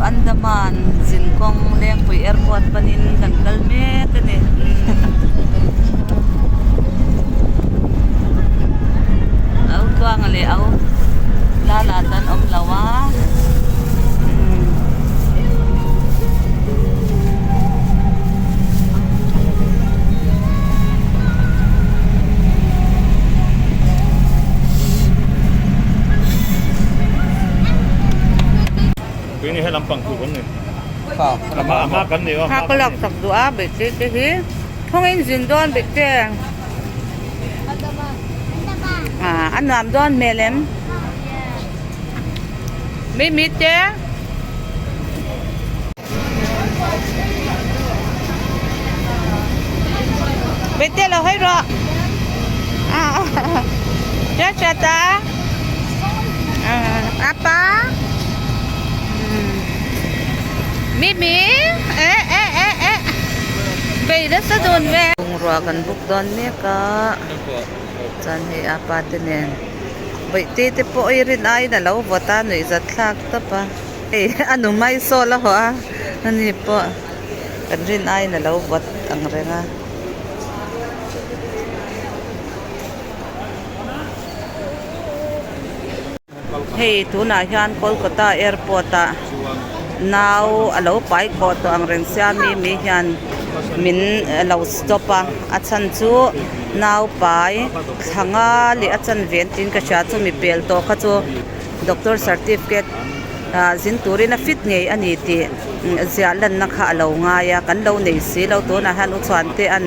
Andaman zinkawng Lengpui airport panin kan kal mek a ni. Au tluanga leh au lala te an awm lo a. Thla ka lak sak duh a bete te hi thawngin zin dawn bete ah a nuam dawn hmel em mi te. Bete lo hawi rawh cha cha ta apa mi mi e e e e bei nasa dun ve bungrua kan buk dawn mek a chuan hei apa te nen bawihte te pawh i rin aiin a lo vawt a nuihzat thlak tawp a. Hei a nu mai sawl a haw a ani pawh kan rin aiin a lo vawt ang reng a. Hei tunah hian Kolkata airport ah nau a lo pai khawh tawh ang reng sia mi mi hian min lo stop a a chhan chu nau pai thla nga leh a chanve an tiin ka hria chu mi pel tawh kha chu. Doctor certificate ah zin turin a fit ngei a ni tih ziah lanna kha a lo ngai a kan lo nei si lo tunah hian u chhuan te an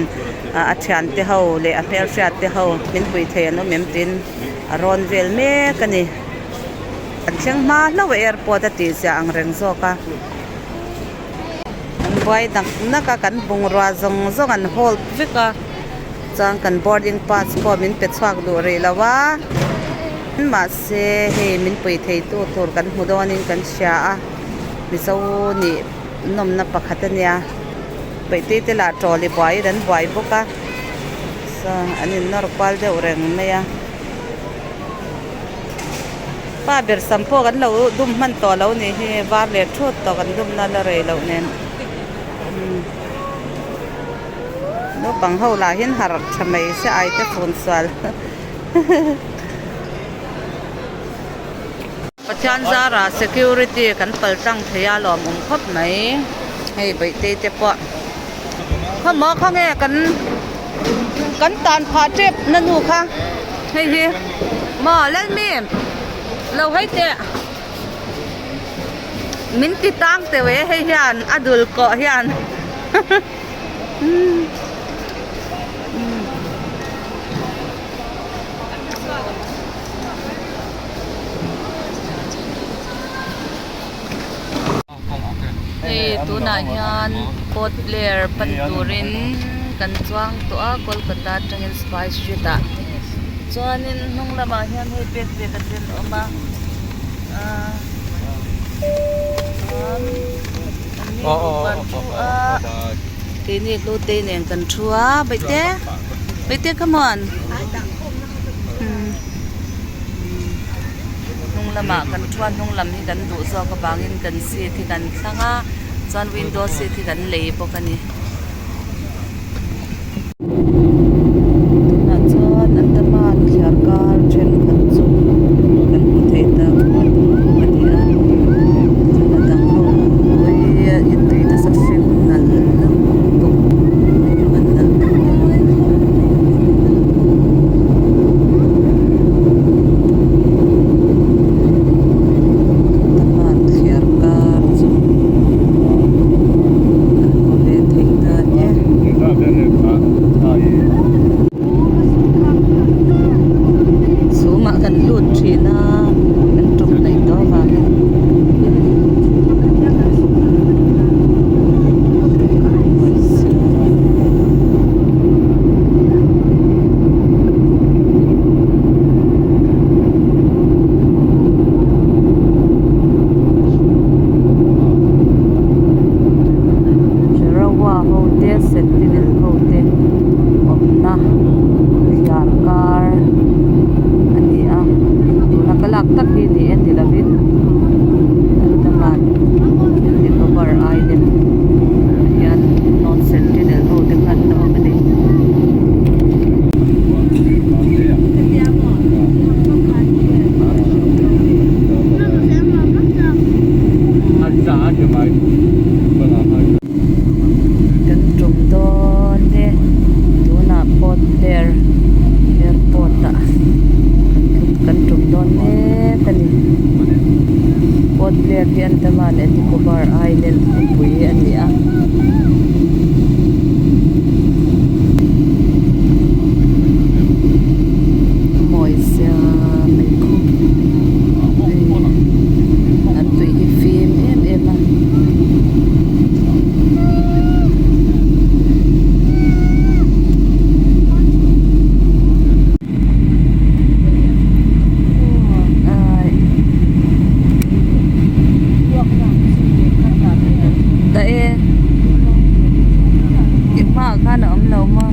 a thian te ho leh a hmelhriat te ho min pui thei an awm em tiin a rawn vel mek a ni an thleng hma hlauh a airport a tih ziah ang reng zawk a an buai nak nak a kan bungrua zawng zawng an hold vek a chuan kan boarding pass pawh min pe chhuak duh rih lo a mahse. Se hei min pui thei tu tur kan hmu dawnin kan hria a mizo nih nawmna pakhat a nia peih te lah tawli buaiin an buai bawk a saw an in nawr kual deuh reng mai a pa ber sam pawh kan lo dum hman tawh lo ni hi var leh thut tawh kan dumna la rei loh nen naupang ho lah hian harh tha mai se ai te fun sual. Pathian zara security kan pal tlang thei a lawm awm khawp mai hei bawihte te pawh khawmaw khawnge kan kan tan phah tep na nu kha hei hi maw lalmi lo hawi teh min ti tang teuh e hei hian a dul kawh hian. Hei tunah hian port blair pan turin kan chuang tawh a kolkata atangin spice street ah chuanin hnung lamah hian hei bag ve ka tel a awm a ahh an thu a keini hlute nen kan thu a baihte baihte come on hnung lamah kan thu a hnung lam hi kan duh zawk avangin kan seat hi kan thlang a chuan window seat hi kan lei bawk a ni. Tunah chuan Andaman thliarkar thenkhat chu kan hmu thei ta a ni a chuan a dang ho pawh hi in tui nasa hring nalh lutuk an nalh em em mai. Andaman thliarkar chu kan hmu ve thei. Nicobar Island khawpui a ni a. A mawi sia mai khawp hei an tui hi fim em em a. Dah e i hmaah khan a awm lo maw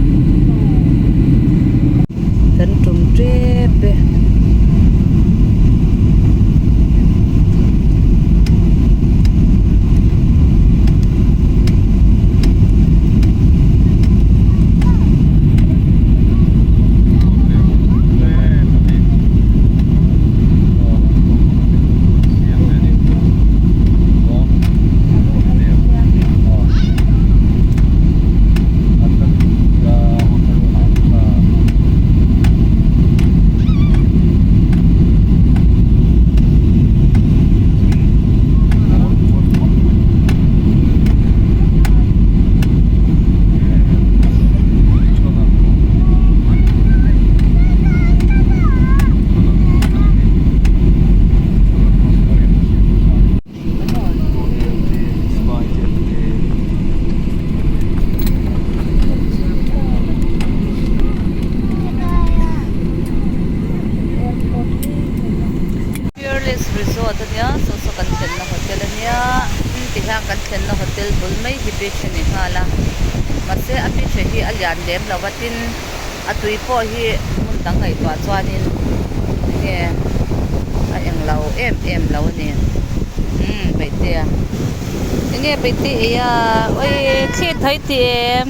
kan tum tep e. Fearless Resort a nia saw saw kan thlenna hotel a nia tihian kan thlenna hotel bul mai hi beach a ni nghal a mahse a beach hi a lian lem lo va tin a tui pawh hi hmun dang ngaihtuah chuanin enge a eng lo em em lo a ni umm peihte a enge peihte ei a awii thli thawi tih em.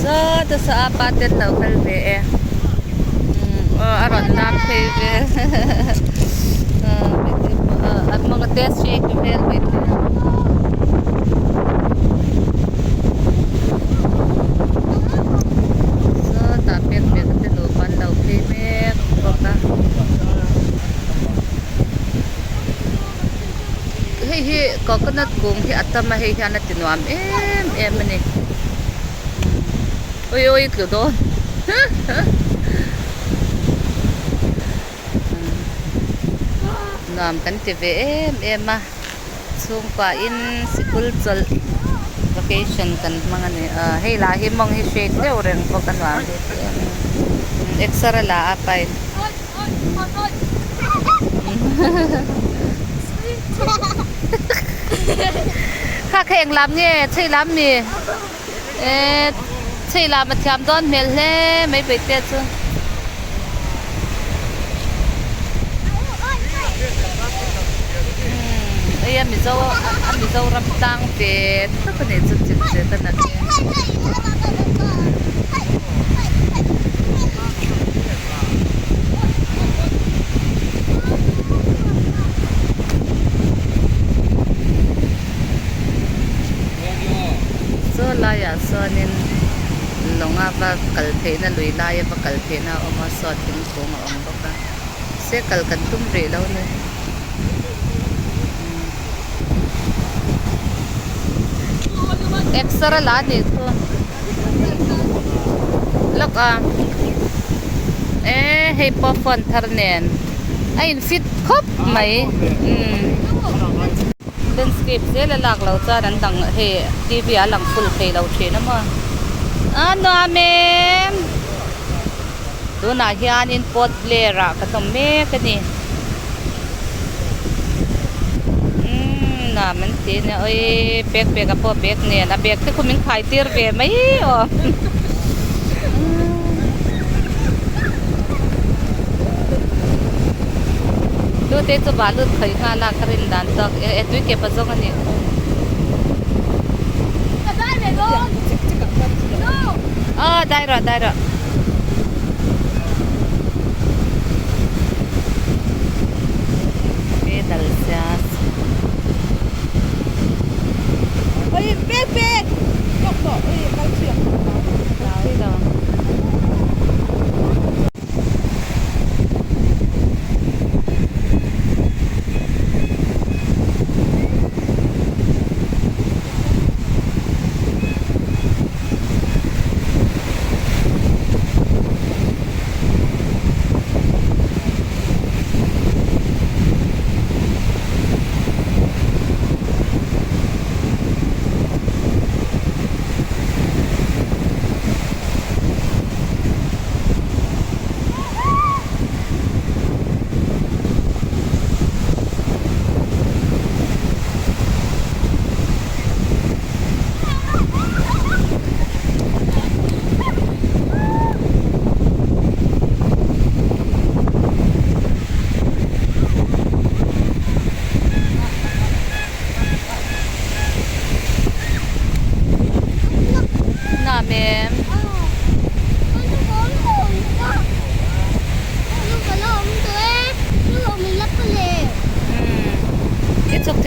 Saw te saw a pa ten lo kal ve e umm aw a rawn lam phei ve an mawng te shake vel ve te. Sawtah pek pek te nupa an lo phei mek bawk a. Hei hi coconut kung hi a tam a hei hian a ti nuam em em a ni ui ui tlu dawn nuam kan ti ve em em a chhungkua in sikul chawlh vacation kan hmang a ni a hei lah hi mawng hi shake deuh reng bawk a nuam ve teh em em exer a la a pain. Kha kha eng lam nge chhei lam mi eh chhei lam a thiam dawn hmel hle mai peihte chu. Hei a mizo a mizoram tlang ve tak a nih chu chil chet a nat hi. Saw laiah sawnin lawng a va kal theihna lui laia va kal theihna a awm a saw thingkung a awm bawk a se kal kan tum rih lo ni. Exer a la nih chu. Lawk a eh hei pawh phone thar nen a in fit khawp mai umm landscape zel a lak loh chuan an dang hei t v ah a lang full thei lo thin a maw a nuam em tunah hianin port blair ah kan awm mek a ni. Umm nuam an ti ania awii bag bag ah pawh bag nen a bag te khu min khai tir ve mai aw lu te chu balut khawih nghal a ka rin dan tawk e tui ke pa zawng a ni aw dai rawh dai rawh. Pedal sia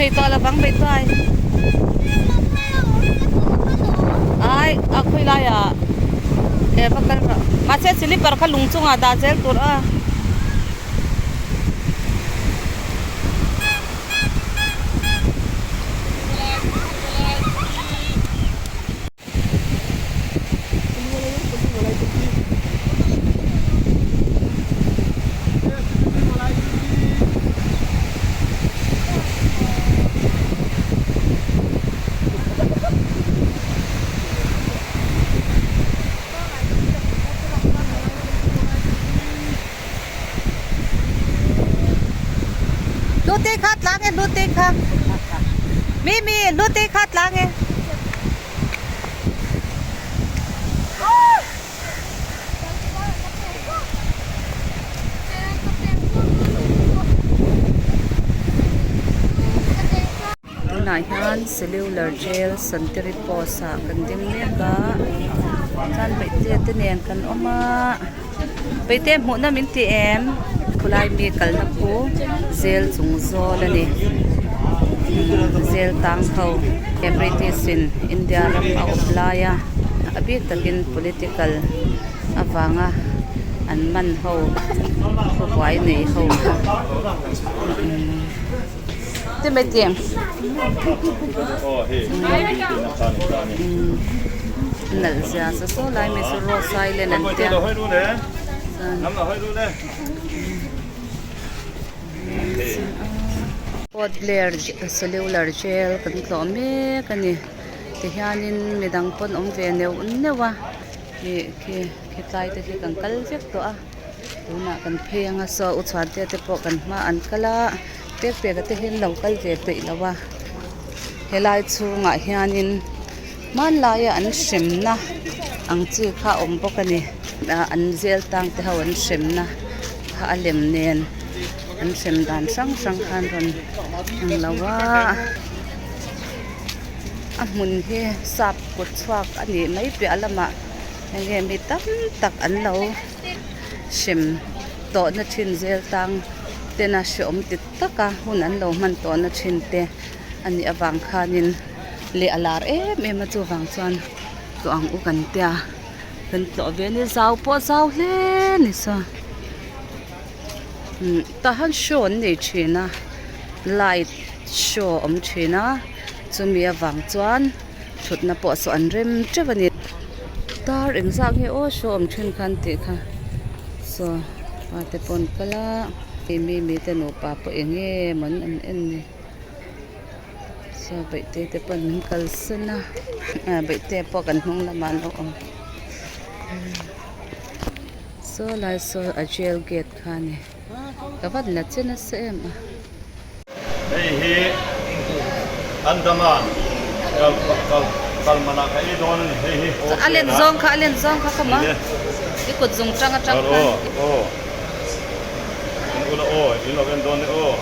thei tawh lovang Beihtuai. Ai a khawi laiah e va kal rawh. Mahse slipper kha lung chungah dah zel tur a. Hlute kha tlang e hlute kha Mimi hlute kha tlang e. Tunah hian cellular jail santiri post ah kan ding mek a chuan peihte te nen kan awm a peihte hmuhna min ti em khulai mi kalna khu jail chung zawl a ni jail tang ho he british in India ram a awp lai a a bik takin political avanga an man ho thubuai nei ho kha. Ti mai tiang. Nalh zia sa saw lai mai chu Rose Island an tia. Port Blair Cellular Jail kan tlawh mek a ni. Tihianin midang pawn awm ve neuh neuh a. Ih khi khitlai te khi kan kal vek tawh a. Tunah kan phei anga saw u chhuante te pawh kan hma an kal a pek pek a te hian lo kal ve peih lo a helai chhungah hianin hmanlaia an hremna ang chi kha a awm bawk a ni ah an zel tang te ho an hremna kha a lem nen an hrem dan hrang hrang khan rawn ang lo a a hmun hi sap kut chhuak a nih mai piah lamah enge mi tam tak an lo. Hrem tawhna thin zel tang tena hreawm ti taka hun an lo hman tawhna thin te a nih avang khanin leh a lar em em a chuvang chuan tlawh ang u kan tia kan tlawh ve a ni zau pawh zau hle a ni saw umm tah hian show an nei thin a light show a awm thin a chumi avang chuan. Thutna pawh saw an rem teuh a ni. Tar engzah nge aw show awm thin khan tih kha saw pa te pawh an kal a hei mi mi te nupa pawh eng nge maw an en ni saw beihte te pawh an kalsan a ah beihte pawh kan hnung lamah an lo awm saw lai saw a jail gate kha a ni ka van la che nasa em a. Hei hi Andaman kal kal kal manah ka ei dawn a ni hei hi. A len zawng kha a len zawng kha khawm a i kut zung tang atang khan. Aw aw in ula aw in lo en dawn e aw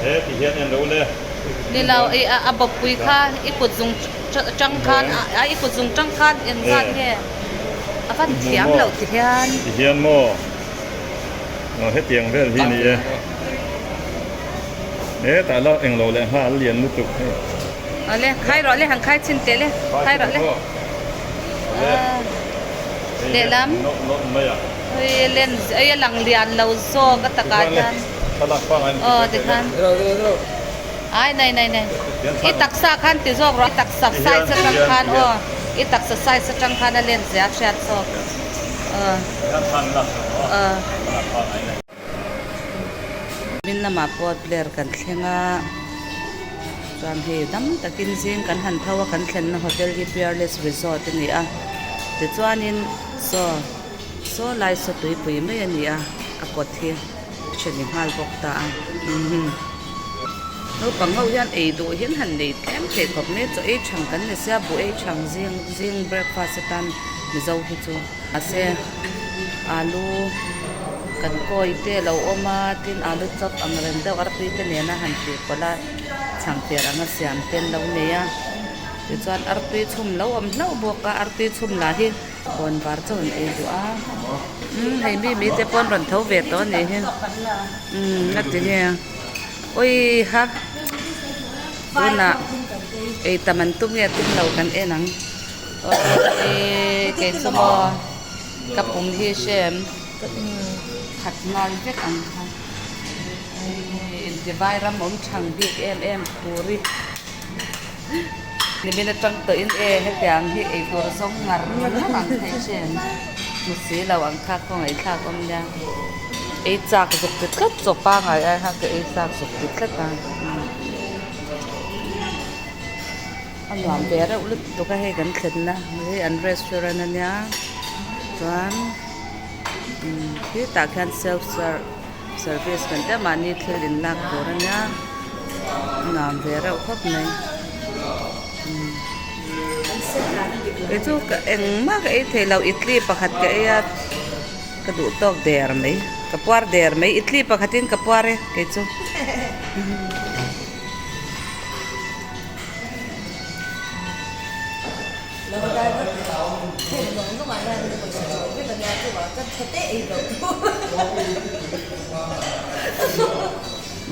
he ti hian en lo le. Ni lo i a bawppui kha i kut zung tang khan a i kut zung tang khan en zat nge a van thiam loh ti hian. Ti hian maw. Aw hetiang vel hi ni e. Hetah la englo leh nghal lian lutuk hei. Awle khai rawh le han khai chhin teh le khai rawh le. Lehlam hei len ei a lang lian lo zawk a takah hian aw tikhan ai nei nei nei i taksa khan ti zawk rawh i taksa size atang khan aw i taksa size atang khan a len zia a hriat zawk. Min lamah pawh Blair kan thleng a, chuan hei dam takin zing kan han tho a, kan thlenna hotel hi Peerless Resort a ni a, tichuanin saw saw lai saw tuipui mai a ni a, a kawt hi a ni nghal bawk ta a. Naupang ho hian ei duh hian han nei tlem thei khawp mai a, chaw ei chhang kan ni sia, buh ei chhang zing zing breakfast atan Mizo hi chu mahse alu kan kawi te a lo awm a, tin alu chop ang reng deuh artui te nena han tih pawlh a chhangper anga siam te an lo nei a, tichuan artui chhum lo awm hlauh bawk a, artui chhum lah hi kawn var chaw an ei duh a, umm hei mi mi te pawh an rawn tho ve tawh a nih hi umm a ti nge. Awi ha. Tunah ei tam an tum nge tum lo kan en ang. Awii kei chu maw ka pum hi hre em khat nghal vek ang kha. Intivai ram awm thang bik em em puri. Nimin atang tawhin e hetiang hi ei tur zawng ngar ngar ang thei thin. Hmu si lo ang kha khawngaihthlak awm nia. Ei chak zuk ti tlat chaw pangai ai khan ka ei chak zuk ti tlat a. A nuam ve reuh lutuk a hei kan thlenna hei an restaurant a nia chuan khitah khian self service kan tia mahni thil in lak tur a nia a nuam ve reuh khawp mai kei chu engmah ka ei thei lo idli pakhat ka ei a ka duh tawk der mai ka puar der mai idli pakhatin ka puar e kei chu.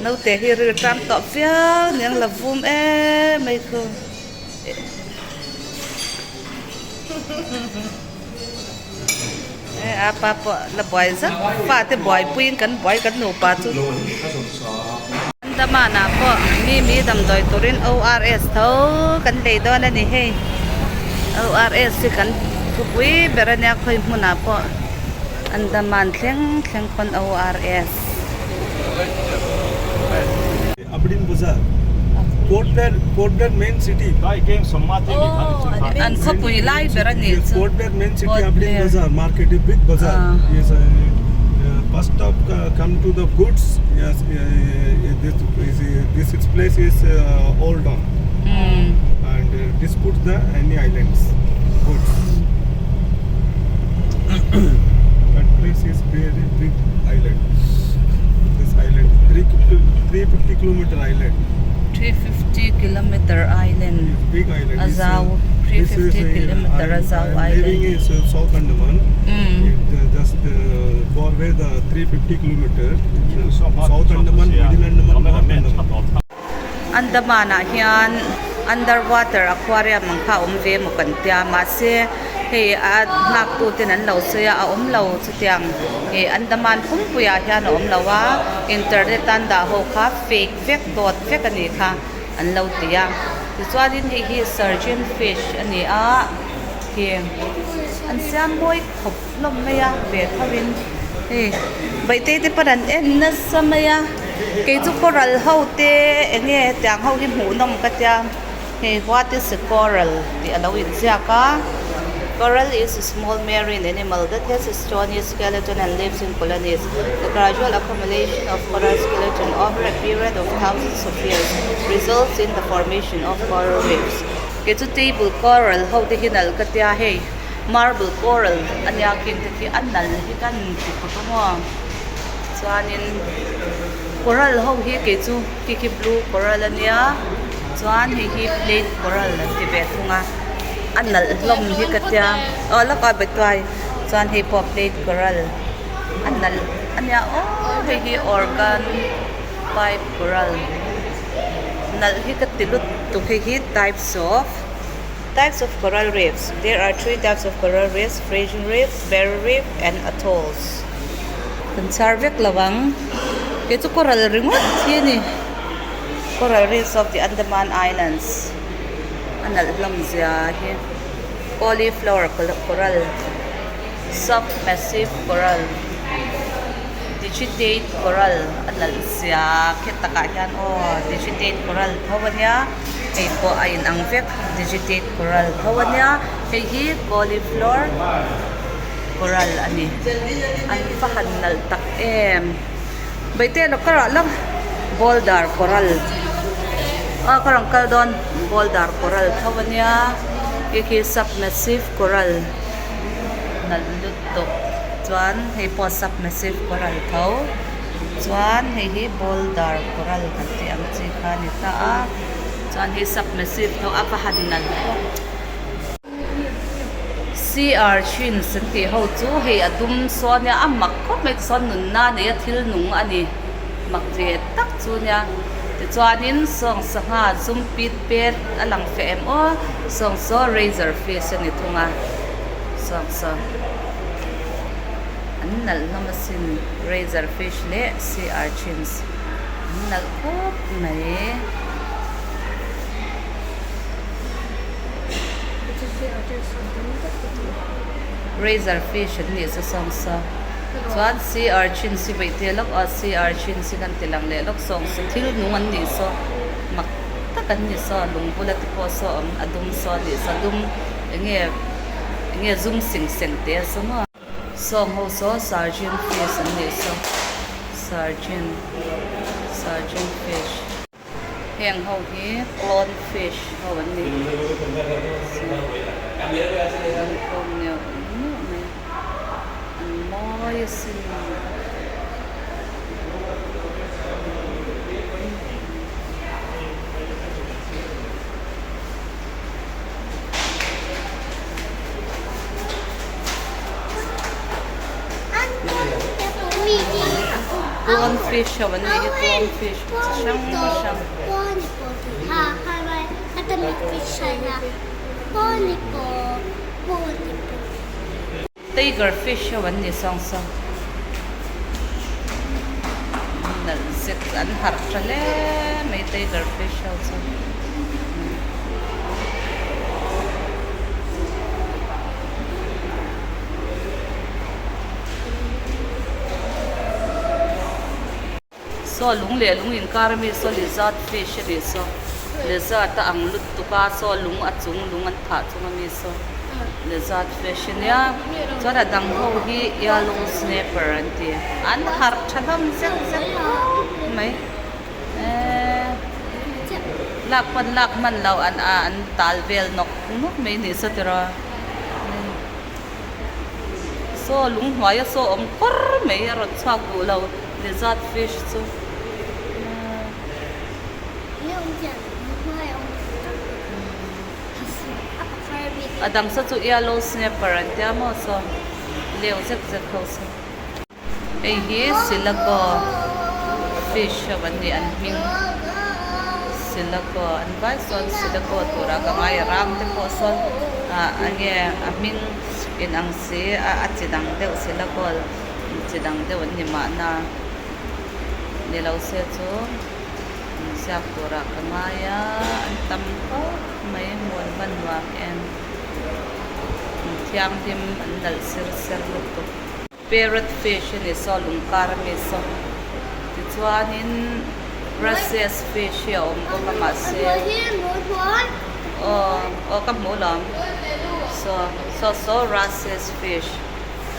Naute hi ril tang tawh viau niang la vum em mai khu. A pa pawh la buai zat fate buaipuiin kan buai kan nupa chu. Andaman ah pawh mi mi damdawi turin ORS tho kan lei dawn a ni hei. ORS hi kan thupui ber a nia khawi hmunah pawh Andaman thleng thleng pawn ORS. Abdin Bazaar Port Blair Port Blair main city An khawpui lai ber a nih chu Port Blair main city Abdin Bazaar market is big bazaar yes first stop come to the goods yes this is this its place is old town and this put the any islands goods that place is very big island this island 350 kilometer island 350 kilometer island big island a zau 350 kilometer a zau island living is South Andaman it just far away the 350 kilometer South Andaman Middle Andaman North Andaman Andaman ah hian underwater aquarium ang kha a awm ve emaw kan tia mahse hei a nghak tu ten an lo sawi a a awm lo chutiang ih Andaman pumpui ah hian a awm lo a internet a an dah ho kha fake vek dawt vek a nih kha an lo ti a tichuanin hei hi surgeon fish a ni a khi an siam mawi khawp hlawm mai a ve tho in hei bawihtei te pawn an en nasa mai a kei chu coral ho te eng nge hetiang ho hi hmuh nawm ka tia hei what is a coral tih a lo inziak a coral is a small marine animal that has a stony skeleton and lives in colonies the gradual accumulation of coral skeleton over a period of thousands of years results in the formation of coral reefs kei chu table coral ho te hi nalh ka tia hei. Marble coral a nia khi te khi a nal hi ka ni khawp a maw chuanin coral ho hi kei chu khi khi blue coral a nia chuan hei hi plate coral an ti ve thung a a nalh hlawm hi ka tia aw la kai be tuai chuan hei pawh plate coral a nalh a nia aw hei hi organ pipe coral nalh hi ka ti lutuk hei hi types of. Types of coral reefs There are three types of coral reefs, fringing reefs, barrier reef and atolls. Kan char vek lo ang. Kei chu coral ringawt hi a ni. Coral reefs of the Andaman Islands a nalh hlawm zia hi. Cauliflower coral, soft massive coral, digitate coral a nalh zia khet takah hian aw digitate coral tho a nia. Hei pawh a inang vek digitate coral tho a nia hei hi cauliflower coral a ni an va han nalh tak em Baite lo ka rah lam boulder coral aw ka rawn kal dawn boulder coral tho a nia hei khi submassive coral nalh lutuk chuan hei pawh submassive coral tho. Chuan hei hi boulder coral kan tih ang chi kha a ni ta a chuan hei submassive tho a va han nalh bawk. Sea urchins an tih ho chu hei a dum sawn nia a mak khawp mai tichuan nunna a nei a thil nung a ni mak ve tak chu nia. Tichuanin sawng sangha zum pit pet a lang feh em aw sawng saw razor fish a ni thung a sawng saw an nalh hlawm asin razor fish leh sea urchins an nalh khawp mai. Razor fish an nih chu sawng saw chuan sea urchins hi vaihte lawk a sea urchins hi kan ti lang leh lawk sawng saw thil nung an nih saw mak tak an ni saw lung bula te pawh saw awm a dum saw a nih saw dum eng nge eng nge zum sing seng te a saw maw sawng ho saw surgeon fish an nih saw surgeon surgeon fish. Heng ho hi clone fish ho an ni. An khawm neuh neuh mai a, an mawi asin. Clone fish ho an ni hi clone fish. Chi hrang hrang. Tiger fish ho an ni sawng sawng. Nalh zet an harh tha hle mai tiger fish ho chu. Saw lung leh lung inkar ami saw lizard fish a nih saw lizard a ang lutuk a saw lung a chung lung an phah chung ami saw lizard fish a nia chuan a dang ho hi yellow snapper an ti an harh tha hlawm zek zek khawp mai eee lak pawn lak hman loh an ah an tal vel nawk nawk mai a nih saw tiraw. Saw lung hnuaia saw awm kawr mai a rawn chhuak duh lo lizard fish chu. A dang saw chu yellow snapper an tia maw saw leu zek zek ho saw. Hei hi Silago fish ho an ni an hming Silago an vai sawn Silago turah ka ngai a ram te pawh sawn ah enge a hming inang si a a chi dang deuh Silago chi dang deuh an ni mahna ni lo se chu inziak turah ka ngai a an tam khawp mai hmuh an va nuam em thianghlim an nalh sir ser lutuk. Parrot fish a ni saw lungkar a mi saw tichuanin wrasse fish hi a awm bawk a mahse aw aw ka hmu lo saw saw saw wrasse fish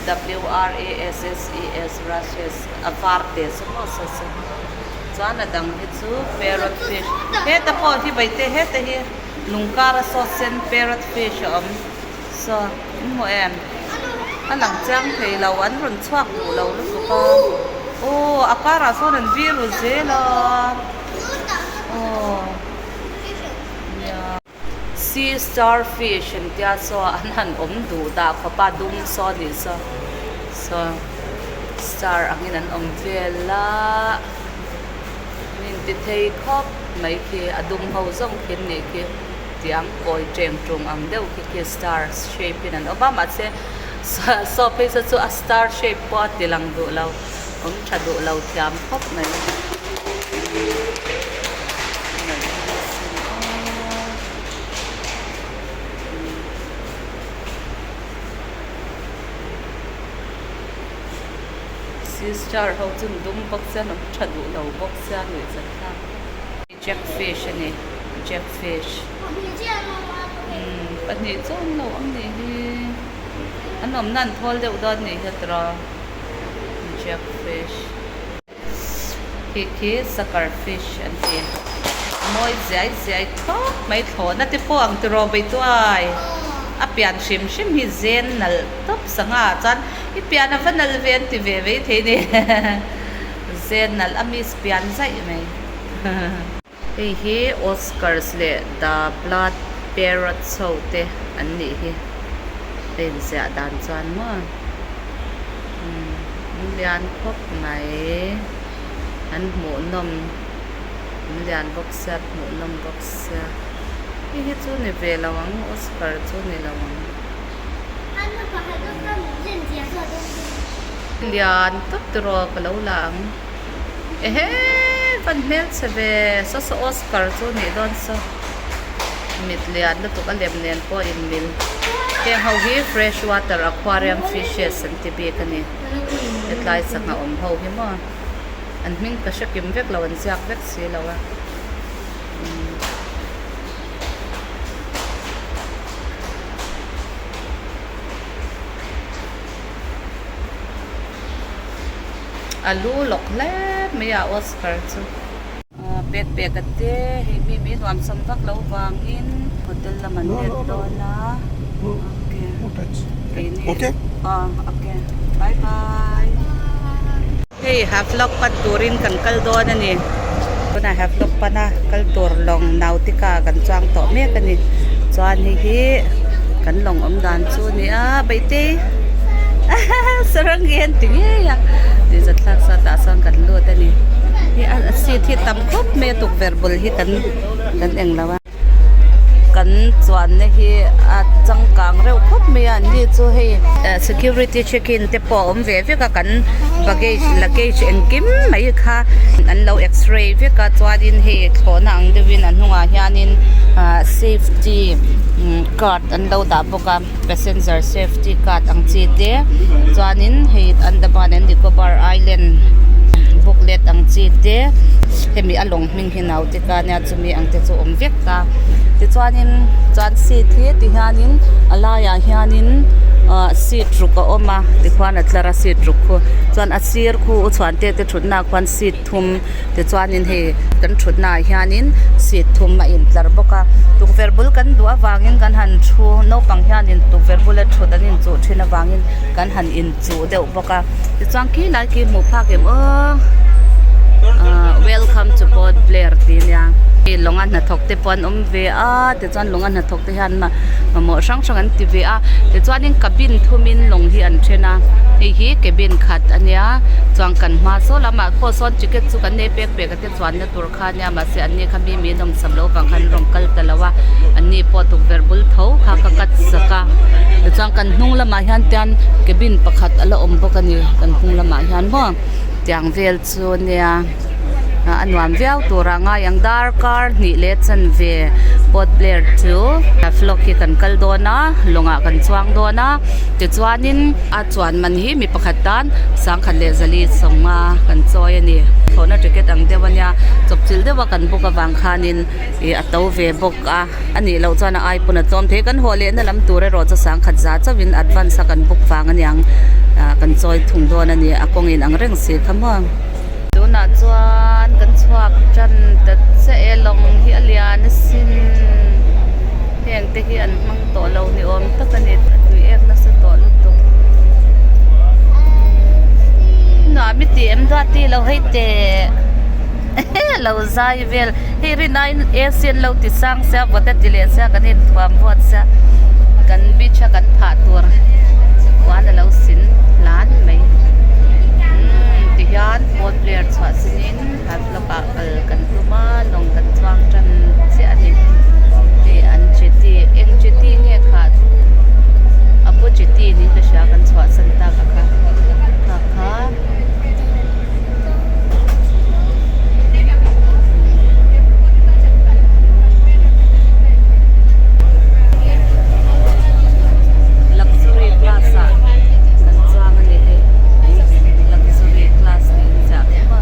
w r a s s e s wrasse a var te saw maw saw saw chuan a dang hi chu parrot fish heta pawh hi vaite heta hi lungkar a saw sen parrot fish a awm. Saw in hmu em? A lang chiang thei lo, an rawn chhuak duh lo lutuk a. Aw a karah sawn an vir ru zel a. Aw nia. Sea star fish an tia saw an han awm duh dah khawp a dum saw nih saw saw star angin an awm vel a. Min ti thei khawp mai khi a dum ho zawng khi an nih khi. Tiang kawi cheng tung ang deuh khi khi star shape in an awm a mahse saw phei saw chu a star shape pawh a ti lang duh lo awm tha duh lo thiam khawp mai. Sea star ho chu an dum bawk sia an awm tha duh lo bawk sia nuih zat thlak. Jack fish a ni jack fish umm pahnih chu an lo awm nih hi an awmna an thawl deuh dawn nih hi a tawrh a jack fish khi khi sucker fish an ti mawi ziai ziai khawp mai thlawhna te pawh ang tiraw Beituai a pian hrim hrim hi zen nalh tawp sangha ah chuan i pian a va nalh ve an ti ve mai thei a ni zen nalh a miss pian zaih mai. Hei hi Oscars leh The Blood Parrots ho te an nih hi a inziah dan chuan maw umm an lian khawp mai an hmuhnawm. An lian bawk sia hmuh nawm bawk sia hei hi chu ni ve lo ang Oscar chu ni lo ang. Lian tawp tiraw ka lo la ang ehe van hmelchhe ve saw saw Oscar chu nih dawn saw mit lian lutuk a lem nen pawh a inmil heng ho hi fresh water aquarium fishes an ti bik a ni hetlai sangha awm ho hi maw. An hming ka hre kim vek lo, an ziak vek si lo a. A lu lawk hle mai a Oscar chu. Pek pek a te hei mi mi nuam sam vak lo vangin hotel lam an let dawn a. Okay. Okay. Bye bye. Hei Havelock pan turin kan kal dawn a ni. Tunah Havelock pana kal tur lawng Nautica kan chuang tawh mek a ni. Chuan hei hi kan lawng awm dan chu a ni a Baitei Sarangi an ti ngei a tih zat thlak sa tah sawn kan lut a ni. Hei a seat hi tam khawp mai a tukverh bul hi kan kan eng lo a. Kan chuanna hi a changkang reuh khawp mai a an ni chu hei security check in te pawh a awm ve vek a kan baggage luggage engkim mai kha an lo x-ray vek a chuanin hei thlawhna ang deuhin a hnungah hianin ah safety card an lo dah bawk a passenger safety card ang chi te chuanin hei Andaman and Nicobar island booklet ang chi te hemi a lawng hming hi naute ka nia chumi ang te chu awm vek ta tichuanin chuan seat hi ti hianin a laiah hianin ah seat ruk a awm a tikhuan a tlar a seat ruk khu chuan a sir khu u chhuan te te thutna ah khuan seat thum tichuanin hei kan thutna ah hianin seat thum a intlar bawk a tukverh bul kan duh avangin kan han thu naupang hianin tukverh bula thut an inchuh thin avangin kan han inchuh deuh bawk a tichuan khi lai khi hmuh phak em aw ah welcome to port blair tih ania hei lawnga hnathawk te pawh an awm ve a tichuan lawnga hnathawk te hian mamawh hrang hrang an ti ve a tichuanin cabin thumin lawng hi an then a hei hi cabin khat ania chuan kan hma saw lamah pawh sawn ticket chu kan nei pek pek a te chuanna tur kha ania mahse an ni kha mi mi an awm sam loh vang khan an rawn kal ta lo a an ni pawh tukverh bul tho kha ka cut sak a tichuan kan hnung lamah hian tian cabin pakhat a la awm bawk a ni kan hnung lamah hian maw tiang vel chu ania a nuam viau tur a ngai ang darkar hnih leh chanve port blair chu vlog hi kan kal dawn a lawngah kan chuang dawn a tichuanin a chuan man hi mi pakhat tan sangkhat leh zali sawmnga kan chawi a ni thlawhna ticket ang deuh a nia chawpchilh deuh a kan book avang khanin ih a to ve bawk a a nih loh chuan a ai pawn a tlawm thei kan haw lehna lam tur erawh chu sangkhat za chauhin advance a kan book vang a niang ah kan chawi thung dawn a ni a kawng in ang reng si kha maw. Tunah chuan kan chhuak tan ta chiah e lawng hi a lian asin heng te hi an hmang tawh lo ni awm tak a ni a tui ek nasa tawh lutuk nuam i tih em duat i lo hei teh lo zai vel hei rin aiin AC an lo ti sang sia vawt a ti leh sia kan inthuam vawt sia kan beach a kan phah tur puan a lo sin hlan mai umm tihian port blair chhuah sinin havelock ah kal kan tum a lawng kan chuang tan chiah a ni hei an chiti eng chiti nge khah a pu chiti niin ka hria kan chhuah san tak a kha kha kha. Luxury class ah kan chuang a ni hei luxury class niin ziah khawp a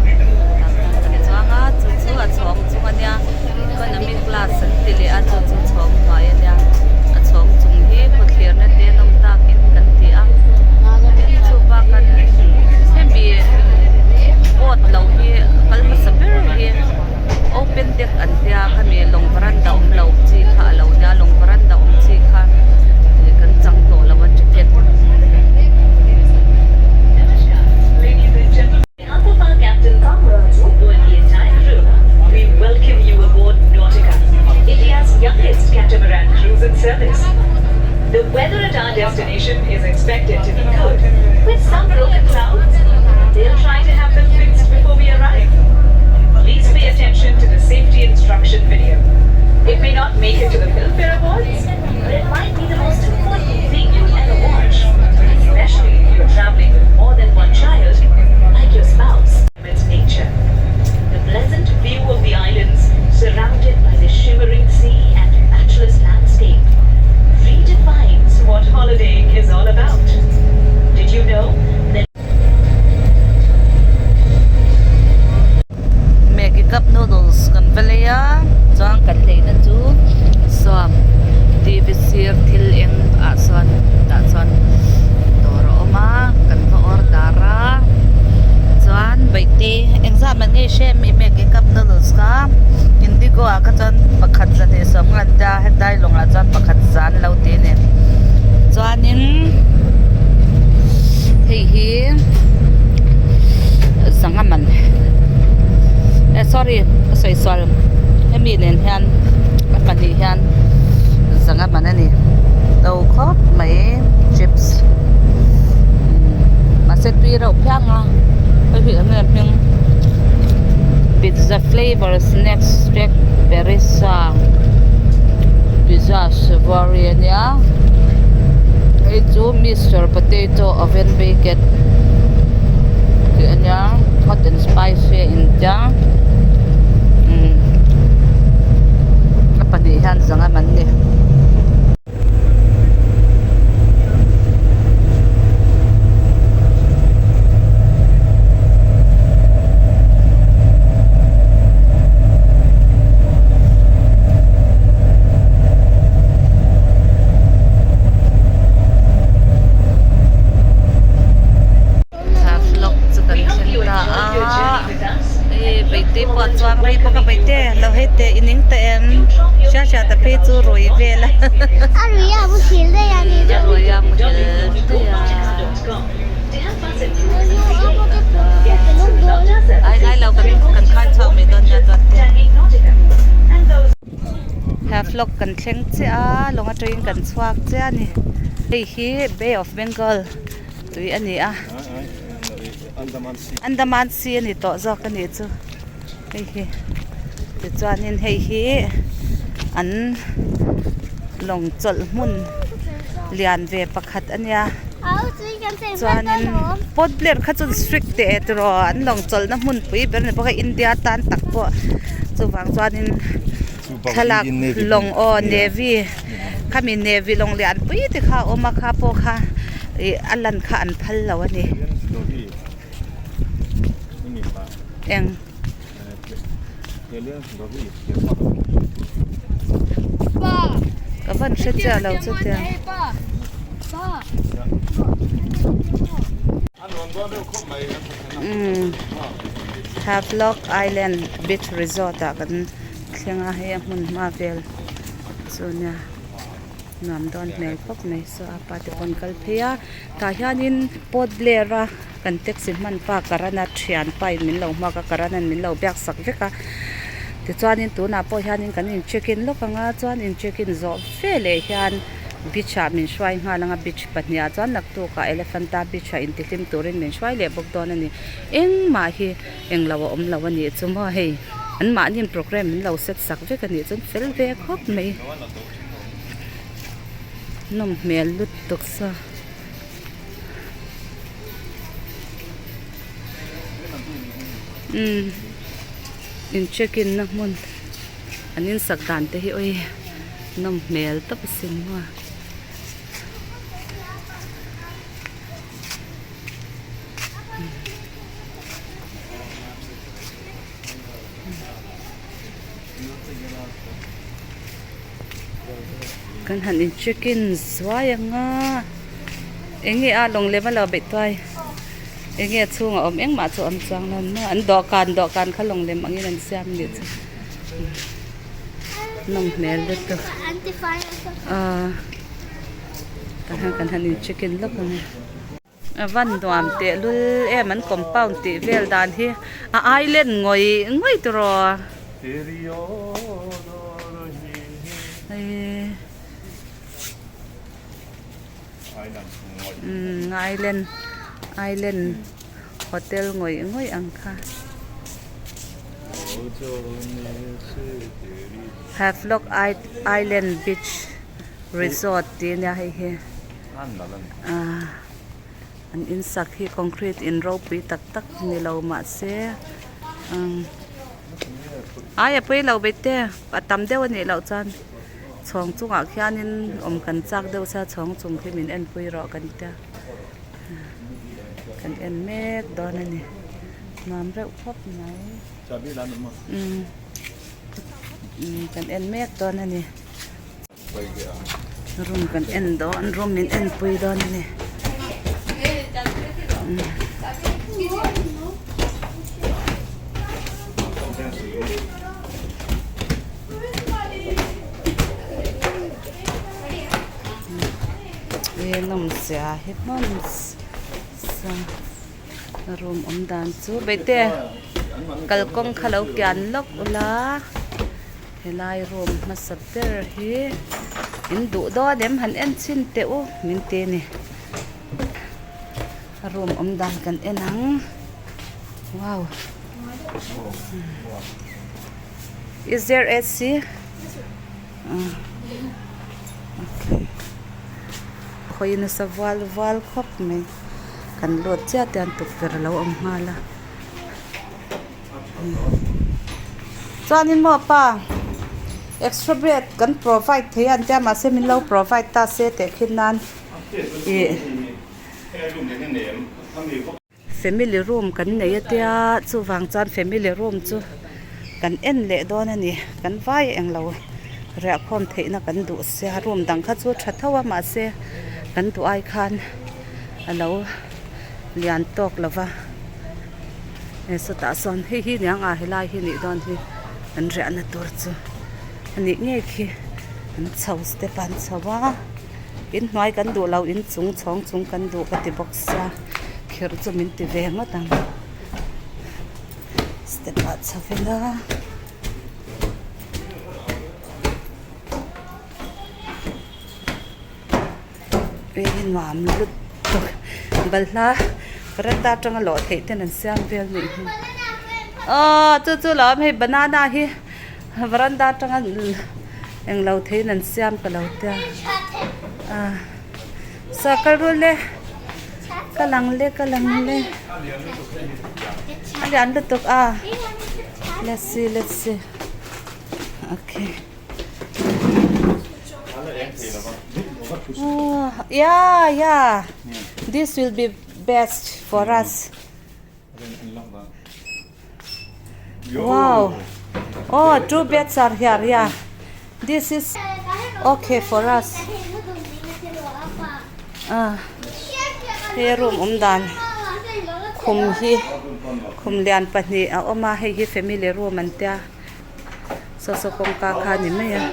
tah khan kan chuang a chu chu a chhawng chung a nia economy class an ti leh a chu chu chhawng hnuai a nia a chhawng chung hi khawthlirna te an awm takin kan ti a tin chu bakah hemi boat lo hi kal hmasa ber hi open deck an tia khami lawng varanda awm lo chi kha a lo nia lawng varanda awm chi kha ih kan chang tawh lo a ticket. It may not make it to the Filmfare Awards, but it might be the most important thing you'll ever watch. Especially if you're traveling with more than one child, like your spouse. Its nature. The pleasant view of the islands, surrounded by the shimmering sea and matchless landscape, redefines what holidaying is all about. Did you know that Maggi cup noodles kan va lei a chuan kan leina chu sawm T_V sir thil eng ah sawn tah chuan dawr a awm a kan va order a chuan baihte engzah man nge hre em i Maggi cup noodles kha Indigo ah kha chuan pakhat zahnih sawm ngan tia hetlai lawngah chuan pakhat zan lo ti a ni chuanin hei hi sangha man eh sorry ka sawi sual hemi nen hian a pahnih hian sangha man a ni to khawp mai chips mahse tui reuh phiang a hei hi eng nge hming pizza flavour snacks pack perisa pizza savoury a nia hei chu mister potato oven baked tih a nia hot and spicy a intia umm a pahnih hian zangam an ni. Vlog chu kan thleng ta a hei beite pawh a chuang rei bawk a beite lo hei teh i ning teh em hria hria ta phei chu rui vel a A rui a muhil daih a ni a rui a muhil daih a ai ngai lo kan kan khai chhuak mai dawn nia chuan te Havelock kan thleng chiah a lawng atangin kan chhuak chiah a ni hei hi Bay of Bengal tui a ni a Andaman Sea a ni tawh zawk a nih chu hei hi tichuanin hei hi an lawng chawlh hmun lian ve pakhat a nia chuanin Port Blair kha chu strict teh e tiraw an lawng chawlhna hmunpui ber a ni bawk a India tan tak pawh chuvang chuanin thlalak lawng aw navy khami navy lawng lian pui te kha a awm a kha pawh kha ih a lan kha an phal lo a ni eng ka van hre chiah lo chu tiang. Umm Havelock Island Beach Resort ah kan thleng a hei a hmun hma vel chu nia nuam dawn hmel khawp mai saw a pa te pawh an kal phei a tah hianin Port Blair a kan taxi hman pa Karan-a thian pa in min lo hmuak a Karan-a'n min lo biak sak vek a tichuanin tunah pawh hianin kan in check in lawk ang a chuan in check in zawh veleh hian beach ah min hruai nghal ang a beach pahnih ah chuan naktuk ah Elephanta beach ah intihlim turin min hruai leh bawk dawn a ni engmah hi englo a awm lo a nih chu maw hei an mahni program min lo set sak vek a nih chuan fel ve khawp mai nawm hmel lutuk sa. Umm in check in na hmun an insak dan te hi awi nawm hmel tawp asin maw. Kan han in check in zuai ang a eng nge a lawng lem a lo beih tuai eng nge a chhungah awm engmah chu a awm chuang lo maw an dawhkan dawhkan kha lawng lem angin an siam anih chu nawm hmel lutuk aaa tah hian kan han in check in lawk ang e. A van nuam tehlul em an compound tih vel dan hi a island ngawih ngawih tiraw umm island island hotel ngawih ngawih ang kha. Havelock Island Beach Resort tih ania hei hi ahh an in sak hi concrete in ropui tak tak ni lo mahse umm ai a pawi lo bete a tam deuh a nih loh chuan chhawng chungah khianin awm kan chak deuh sia chhawng chung khi min enpui rawh kan tia kan en mek dawn a ni nuam reuh khawp mai umm kan en mek dawn a ni. Room kan en dawn room min en pui dawn a ni. He nawmzia hi hmun sa room awm dan chu bete kalkawng kha lo kian lawk ula. Helai room hmasa ber hi in duh dawn em han en chhin teh u min ti a ni a room awm dan kan en ang wow is there A_C ah okay khawi nasa vual vual khawp mai kan lut chiah te an tukverh a lo awm nghal a. Chuanin maw pa extra bed kan provide thei a an tia mahse min lo provide ta se teh khin nan ih family room kan nei a tia chuvang chuan family room chu kan en leh dawn a ni kan vai englo riahkhawm theihna kan duh sia room dang kha chu tha tho a mahse kan duh ai khan a lo lian tawk lo va. Hei sawtah sawn hei hi niang a helai hi nih dawn hi an riahna tur chu a nih ngei khi an chho step ah an chho a inhnuai kan duh lo inchung chhawng chung kan duh ka ti bawk sia kher chu min ti ve ngawt ang step ah chho ila. Nuam lutuk balhla veranda atanga lawh theih ten an siam vel nih hi aw chu chu lo awm hei banana hi veranda atanga englo theiin an siam ka lo tia a saw kal rul le ka lang le ka lang le a lian lutuk a let's see let's see okay. Yeah yeah this will be best for us wow oh two beds are here yeah this is okay for us ah he room awm dan khum hi khum lian pahnih a awm a hei hi family room an tia. Saw saw kawngka kha a ni mai a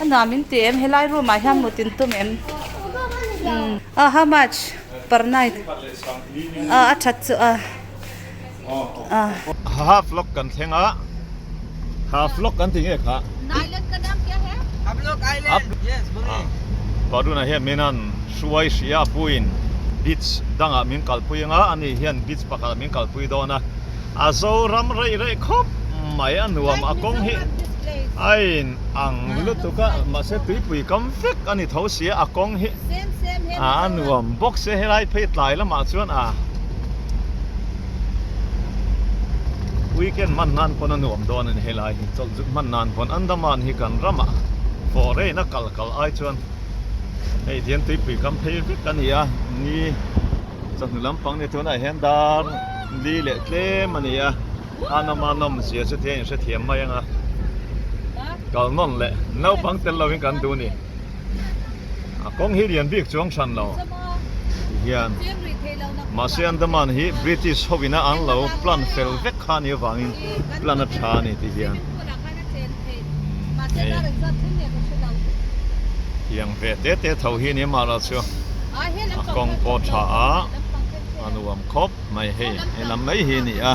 a nuam in ti em helai room ah hian mut in tum em ah how much per night ah a that chu a ah. Half lock kan thleng a half lock kan ti nge kha Varuna hian min han hruai hria a puiin beach dangah min kalpui anga ani hian beach pakhatah min kalpui dawn a. A Zoram reih reih khawp mai a nuam a kawng hi a in ang lutuk a mahse tuipui kam vek a ni tho sia a kawng hi a nuam bawk sia helai phei tlai lamah chuan a weekend hman nan pawn a nuam dawn a ni helai hi chawlh zuk hman nan pawn Andaman hi kan ramah foreign a kal kal ai chuan hei hian tuipui kam phei vek a ni a ni. Chawhnu lampang ni tunah hian dar li leh tlem a ni a, a nawm a nawm zia chu tia inhrethiam mai ang a, kal nawn leh naupang tel lovin kan duh ni. A kawng hi lian bik chuang hran lo ti hian mahse Andaman hi British ho ina an lo plan fel vek kha a nih avangin plan a tha a ni ti hian hei tiang ve te te tho hi a ni amaherawh chu. A kawng pawh tha a, a nuam khawp mai hei he lam mai hi a ni a.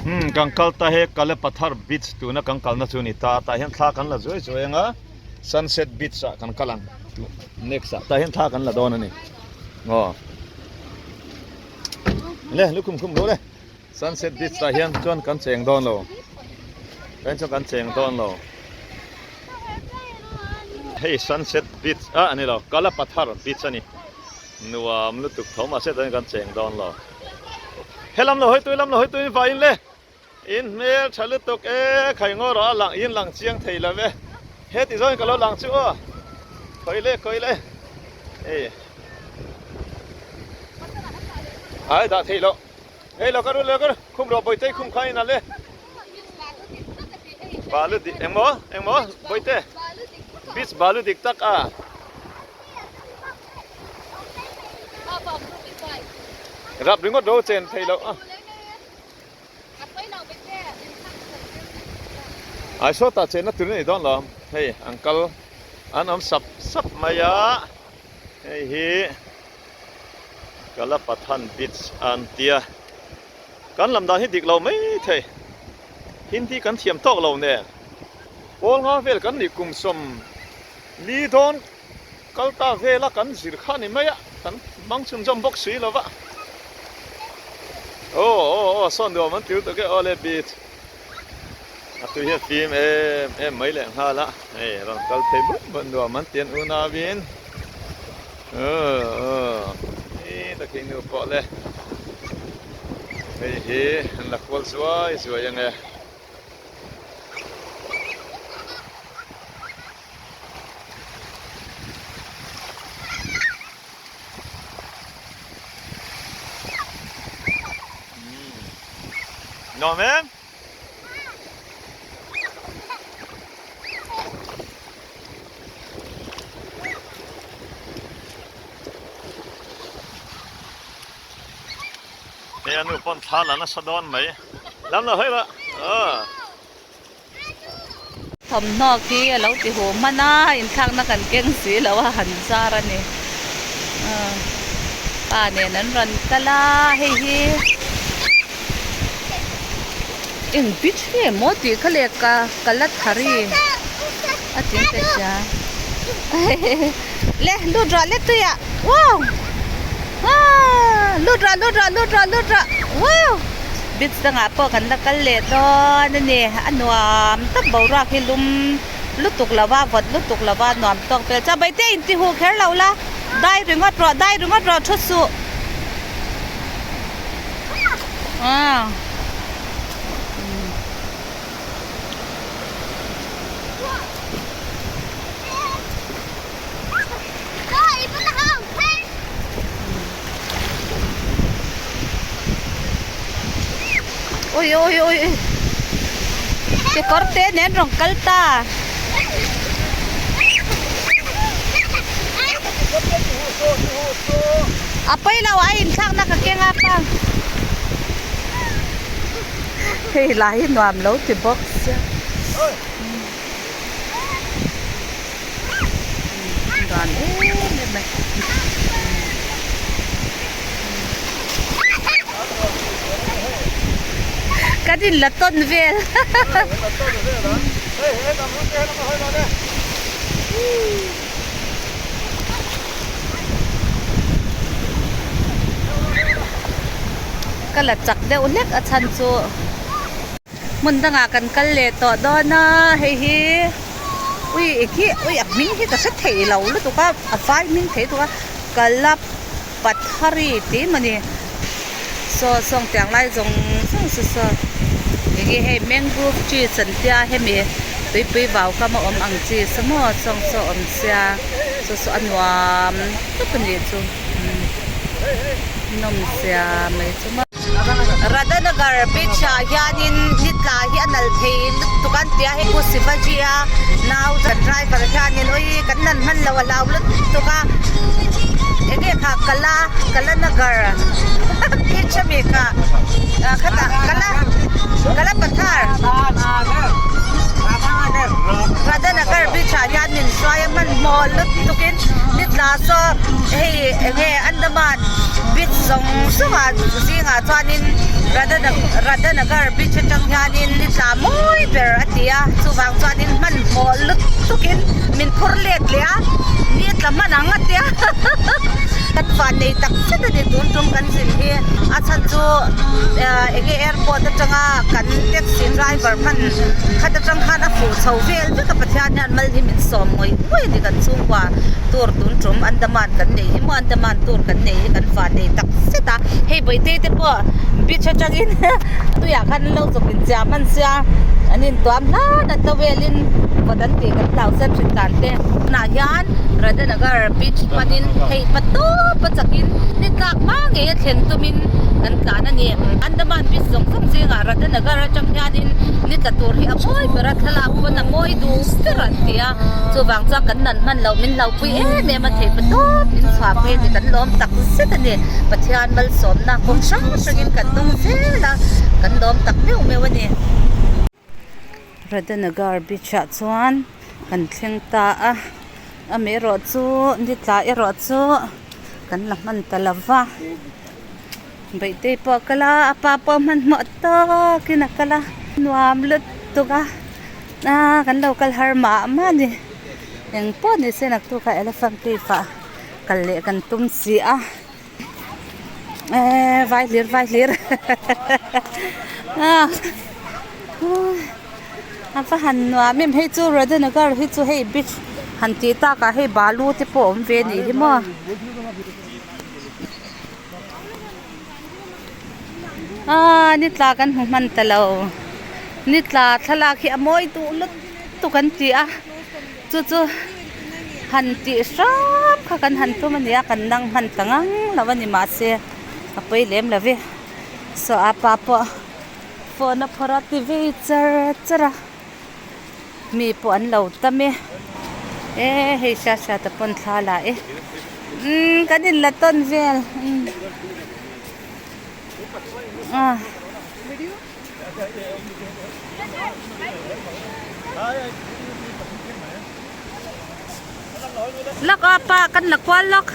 Hmm kan kal ta he Kalepathar beach tuna kan kalna chu a ni ta tah hian thla kan la zuai zuai ang a sunset beach ah kan kal ang next ah tah hian thla kan la dawn a ni aw. Le lukhum khum rawh le sunset beach tah hian chuan kan cheng dawn lo kan chuan kan cheng dawn lo hei sunset beach ah a ni lo kalapathar beach a ni nuam lutuk tho mahse tah hian kan cheng dawn lo helam lo hawi tui lam lo hawi tui in vaiin le. In hmel tha lutuk e, khai ngaw rawh a lang in lang chiang thei lo ve, heti zawngin ka lo lang chu aw, khawi le khawi le, hei ai dah theih loh, hei lo ka ru lo ka ru, khum rawh bawihte khum kha in a le, balu dik engmaw engmaw bawihte beach balu dik tak a. Rap ringawt ro chen thei loh a. Ai sawtah chenna tur a ni dawn lo hei an kal an awm sap sap mai a hei hi Kalapathan beach an tia kan lam dan hi dik lo mai thei Hindi kan thiam tawk lo nen pawl nga vel kan nih kum sawm li dawn Kal ta vela kan zir kha ni mai a, kan hmang chhunzawm bawk si lo va. Aw aw aw sawn nuam an tir tuk e aw le beach. A tui hian fim em em mai leh nghal a, hei rawn kal phei bawk bawk nuam an ti an unauin. Aw aw hei takhi nu pawh le hei hi an la kual zuai zuai ange. Nuam em? Hei a nu pawn thla la nasa dawn mai. Lam lo hawi la. Aw. Thawmhnaw khi a lo ti huh hman a, inthlakna kan keng si lo a han zar a ni. Pa nen an rawn kal a, hei hi eng beach nge maw tih kha leh ka ka la thari a tih ka hria. Le lut rawh le tuiah wow lut rawh lut rawh lut rawh lut rawh wow beach dangah pawh kan la kal leh dawn a ni a nuam tak boruak hi lum lutuk lo va vawt lutuk lo va nuam tawk vel chuan baite in ti huh kher lo la dai ringawt rawh dai ringawt rawh thu suh ah. Ui ui ui kekawr te nen rawn kal ta. A pawi lo a inthlakna ka keng a pa. Hei lai hi nuam lo ti bawk sia. Dan em em mai. Kan in la tawn vel. Ka la chak deuh hlek a chhan chu. Hmun dangah kan kal leh tawh dawn a hei hi ui khi ui a hming hi ka hre thei lo lutuk a a vai hming thei tuk a Kalapathari tih maw ni saw sawng tiang lai zawng zawng saw saw eng nge hei mangrove trees an tia hemi tuipui vau kam a awm ang chi saw maw sawng saw awm sia saw saw a nuam tawp a nih chu nawm sia mai chu maw. Radhanagar beach ah hianin ni tla hi a nal thei lutuk a an ti a hei Pu Shivaji a nau kan driver hianin ui kan nan hman lo a hlau lutuk a enge kha kala kalanagar beach ami kha khatah kala kala pathar Radhanagar beach ah hian min hruai a hmanhmawh lutukin ni tla saw hei enge Andaman beach zawng zawng ah zingah chuanin Radhanagar beach atang hianin ni tla mawi ber a ti a chuvang chuanin hmanhmawh lutukin min phur let leh a ni tla hman ang a tia. Kan vannei tak zet a ni tun tum kan zin hi a chhan chu enge airport atanga kan taxi driver hman khat atang khan a fuh chho vel vek a Pathian hian mal hi min sawm ngawih ngawih a ni kan chhungkua tour tun tum Andaman kan nei hi maw Andaman tour kan nei hi kan vannei tak zet a hei Bawihte te pawh beach atangin tuiah khan an lo chawp inchiah hman sia an intuam hlan a towel in vawt an tih kan hlau sen hrin dan te tunah hian Radhanagar beach panin theih pa tawp a chakin ni tlak hma ngei a thlen tumin kan tlan a ni. Andaman beach zawng zawng zingah Radhanagar atang hianin ni tla tur hi a mawi ber a, thlalak pawn a mawi duh ber an ti a, chuvang chuan kan nan hman loh min hlauhpui em em a theih pa tawp min chhuah phei a ni kan lawm tak zet a ni. Pathian malsawmna kawng hrang hrangin kan dawng zel a, kan lawm tak meuh meuh a ni. Radhanagar beach ah chuan kan thleng ta a amaherawh chu ni tla erawh chu kan la hman ta lo va Bawihte pawh a kal a a pa pawh hmanhmawh tawkin a kal a nuam lutuk a ah kan lo kal har mah mah a ni engpawh ni se naktuk ah elephant cave ah kal leh kan tum si a. Eee vai hlir vai hlir a va han nuam em hei chu Radhanagar hi chu hei beach han tih takah hei balu te pawh a awm ve anih hi maw. Aaa ni tla kan hmu hman ta lo ni tla thlalak hi a mawi duh lutuk an ti a. Chu chu han tih hrâm kha kan han tum a ni a, kan nang hman ta ngang lo a ni mahse a pawi lem lo ve. Saw a pa pawh phone a phawrh a ti vei char char a, mi pawh an lo tam e. E hei hriat hriat a pawn thla la e. Umm kan inla tawn vel umm ah. Lawk a pa kan la kual lawk.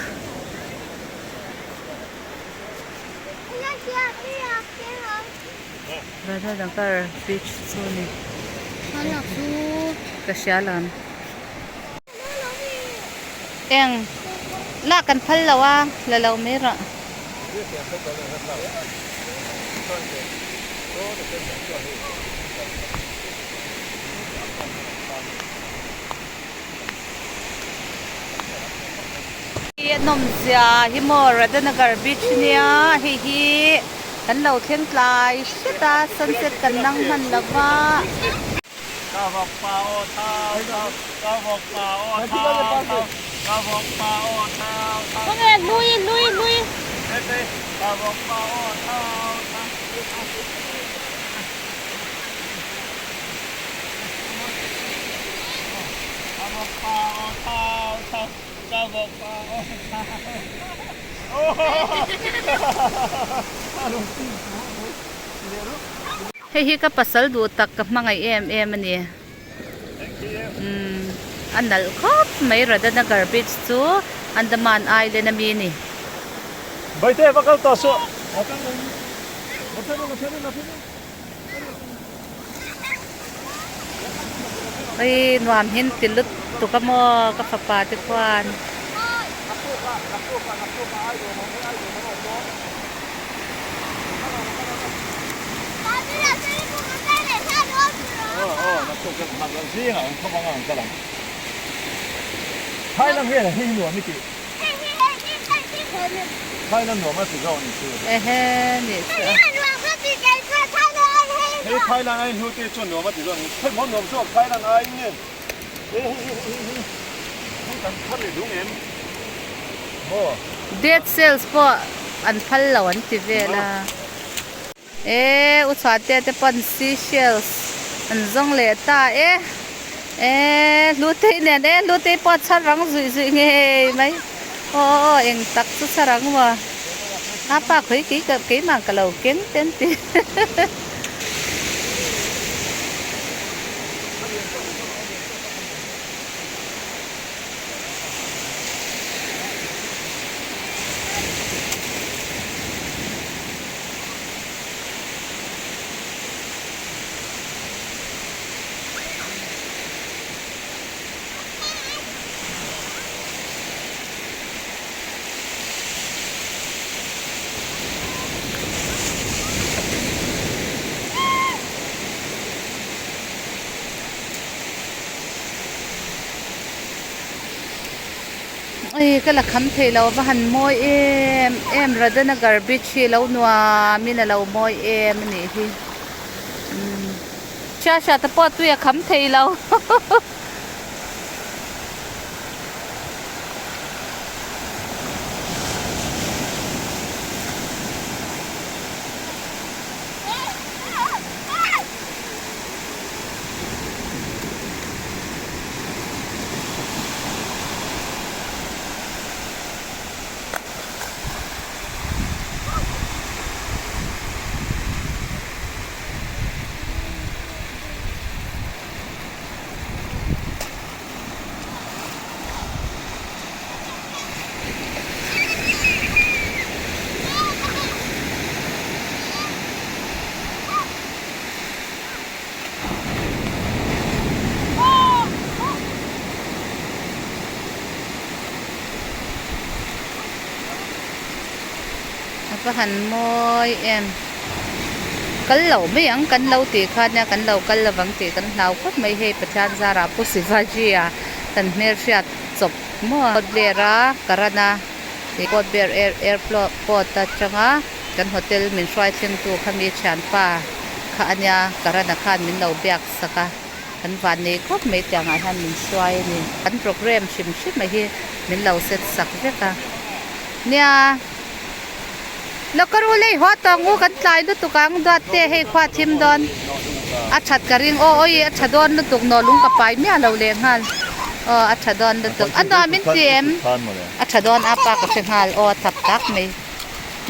Radhanagar beach chu ni. Ka hria lam. Eng lak kan phal lo a la lo mai rawh. Hi a nawmzia hi maw Radhanagar beach nia hei hi kan lo thleng tlai hret a sunset kan nang hman lo va. Hei hi ka pasal duh tak ka hmangaih em em a ni. Umm a nalh khawp mai Radhanagar beach chu Andaman Island ami a ni. Baite va kal tawh suh. Ui nuam hin ti lutuk a maw ka fapa te khuan. Ehe nih chu a. Dead cells pawh an phal lo an ti vel a. E u chhuahte te pawn sea shells an zawng leh ta e. E hlutei nen e hlutei pawh a chhar rang zuih zuih ngei mai. Aw aw aw eng tak chu chhar ang maw. A pa khawi kei ka keimah ka lo keng te an ti. Ei ka la kham thei lo va han mawi em em Radhanagar beach hi lo nuam in a lo mawi em a nih hi umm hria hria te pawh tui a kham thei lo. A va han mawi em kal loh mai ang kan lo tih kha nia kan lo kal lovang tih kan hlau khawp mai hei Pathian zarah Pu Shivaji a kan hmelhriat chawp maw a Port a Karana ih Port Blair airport atanga kan hotel min hruai thlengtu kha mi thianpa kha a nia Karana khan min lo biak sak a kan van nei khawp mai tiangah hian min hruai a ni kan programme hrim hrim mai hi min lo set sak vek a nia Locker u lei haw tawng u kan tlai lutuk ang duat te hei khua thim dawn a that ka ring aw awi a tha dawn lutuk naw lung ka pai miah lo leh nghal aw a tha dawn lutuk a nuam in ti em a tha dawn a pa ka hre nghal aw a thap tak mai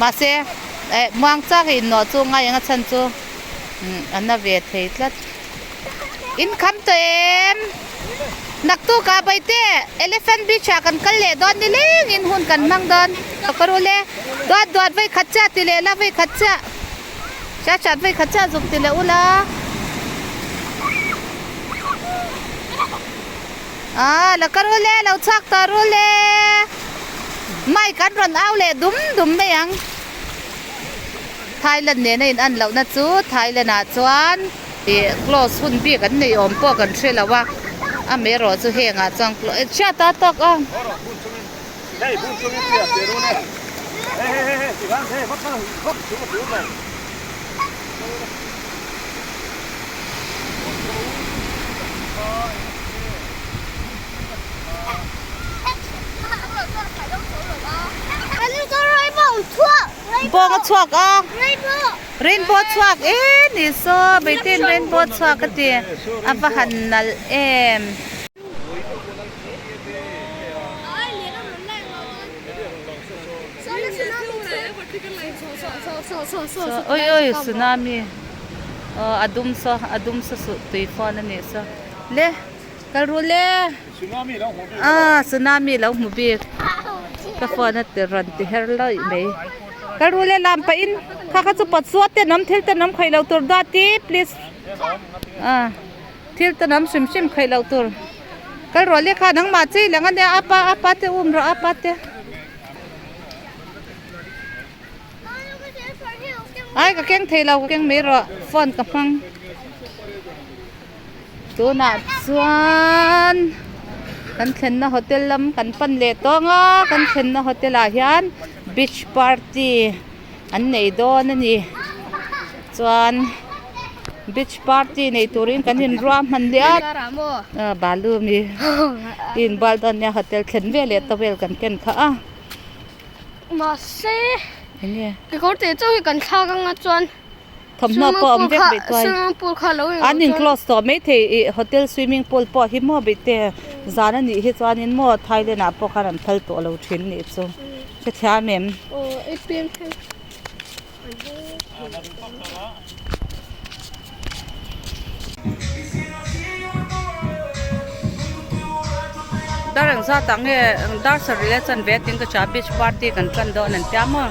mahse eh muang chak in nawh chu ngai ang a chhan chu a na ve thei tlat. In kham tawh em? Naktuk ah Baite Elephant Beach ah kan kal leh dawn ni leng in hun kan hmang dawn. Ka ru le. Duat duat vei khat chiah ti leh la vei khat chiah. Hriat hriat vei khat chiah zuk ti leh ula. Ah la ka ru le lo chhuak tawh ru le. Mic an rawn au leh dum dum mai ang. Thailand nena in an lohna chu Thailand ah chuan ih close hun bik an nei awm pawh kan hre lo a amaherawh chu heng ah chuan chhiat a tawk a. Bawng a chhuak a rainbow chhuak e ni saw beitin rainbow chhuak a ti a va han nalh em. Oi oi tsunami aw a dum saw a dum saw suh tui fawn a nih saw le. Kal ru le. Ah tsunami lo hmu bik. Ka phone a ti rawn ti her lawih mai. Kal ru le lam pah in kha kha chu pawt suat ten awm thil ten awm khaih lo tur dawt i please. Ah thil ten awm hrim hrim khaih lo tur. Kal rawh le kha nangmah chi lang ania apa apa te um rawh apa te. Ai ka keng thei lo ka keng mai rawh phone ka hmang. Tunah chuan kan thlenna hotel lam kan pan leh tawng a kan thlenna hotel ah hian beach party an nei dawn a ni chuan beach party nei turin kan inruah hman leh a ah balu mi inbual dawn nia hotel thlen veleh towel kan ken kha a. Mahse enge kekawr te chu hi kan thlak anga chuan. Thawmhnaw pawh a awm vek beh tuai. An in close tawh maithei ih hotel swimming pool pawh hi maw beh te zan a nih hi chuanin maw Thailand ah pawh khan an phal tawh lo thin nih chu hrethiam em. Dar eng zat ah nge dar sarih leh chanve tin ka hria beach party kan tan dawn an tia maw.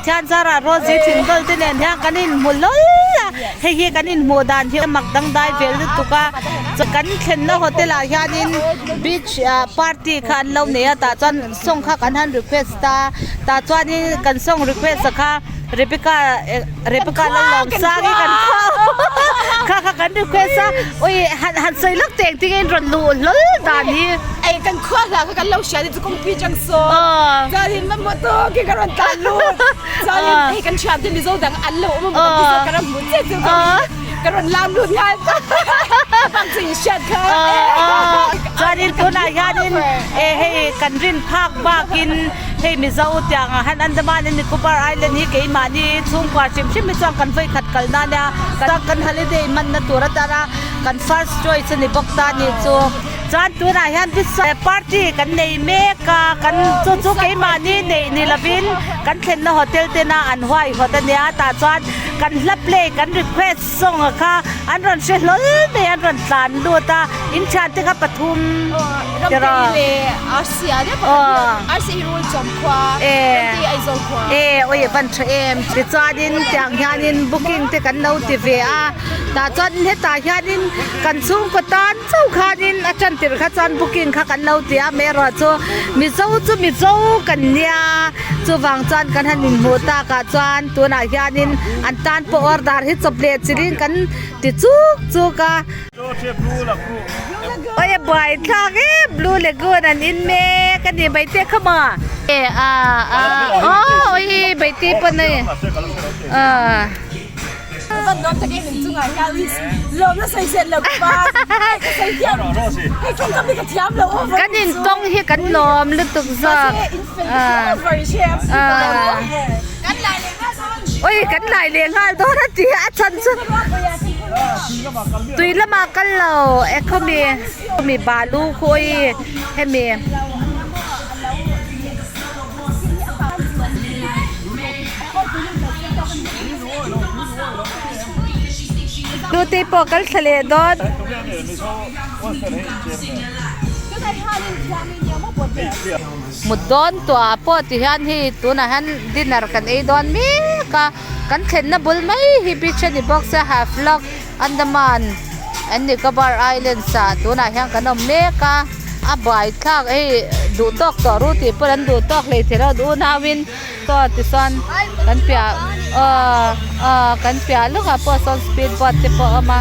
Thian zarah Rosie thindawl te nen hian kan inhmu lawl a, hei hi kan inhmuh dan hi a mak dangdai vel lutuk a, kan thlenna hotel ah hianin beach ah party kha an lo nei a tah chuan song kha kan han request a tah chuanin kan song request a kha Rebecca Rebecca Lalawmsangi kan khua kha kha kan request a ui han han sawi lawk teng teng in rawn luh hlawl dan hi. Ei kan khua hla kha kan lo hria ni chu kawngpui chang sawn chuanin motor khi ka rawn tlan lut chuanin hei kan thian te Mizo dang an lo awm a motor khi ka rawn hmu chiah chu ka rawn lam lut nghal bang chu in hriat kha chuanin tunah hianin e hei kan rin phak bakin hei Mizo tiangah hian Andaman and Nicobar Island hi keimahni chhungkua hrim hrim hi chuan kan vawi khat kalna ania kan holiday hmanna tur atana kan first choice a ni bawk ta a nih chu. Chuan tunah hian party kan nei mek a, kan chu chu keimahni neih ni lovin kan thlenna hotel tena an huaihawt a nia tah chuan kan hla play kan request song a kha an rawn hre hlawl mai an rawn tlan lut a in thian te kha pathum tiraw e oi a van tha em tichuanin tiang hianin booking te kan lo ti ve a tah chuan hetah hianin kan chhungkaw tan Chauh khanin a tan tirh kha chuan booking kha kan lo ti a, amaherawh chu Mizo chu Mizo kan nia, chuvang chuan kan han inhmuh takah chuan tunah hianin an tan pawh order hi chawp leh chilhin kan ti chuk chuk a. Oi a buai thlak e, Blue Lagoon an in mek a ni Baite kha maw? E a a aw oi Baite pawn a a. Van nuam tak em in chungah hian lawmna sawi set lo ka ka sawi thiam hei tawngkam hi ka thiam lo over Kan in tawng hi kan lawm lutuk zawk over kan lai leh nghal dawn Oi kan lai leh nghal dawn a ti a chhan chu tui lamah kal lo e khawmi khawmi balu khu oi hemi Tute pawh kal thla leh dawn. Mut dawn tuah pawh ti hian hei tunah hian dinner kan ei dawn mek a, kan thlenna bul mai hi beach a ni bawk sia Havelock Andaman and Nicobar Islands ah tunah hian kan awm mek a, a buai thlak hei duh tawk tawh ru tih pawn an duh tawk hleithei lo unauin. Saw tichuan kan piah aw aw kan piah lawkah pawh sawn speed boat te pawh a awm a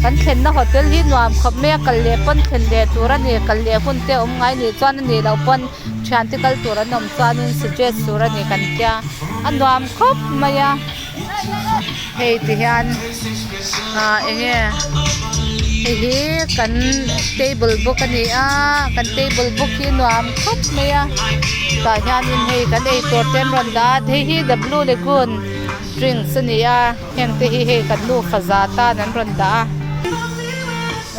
kan thlenna hotel hi nuam khawp mai a kal leh pawn thlen leh tur a ni kal leh hun te awm ngai nih chuan a nih loh pawn thian te kal tur an awm chuanin suggest tur a ni kan tia a nuam khawp mai a hei ti hian ah eng nge hei hi kan table book a ni a kan table book hi nuam khawp mai a tah hianin hei kan eitur te an rawn dah a hei hi the blue lagoon drinks a ni a heng te hi hei kan nufa za tan an rawn dah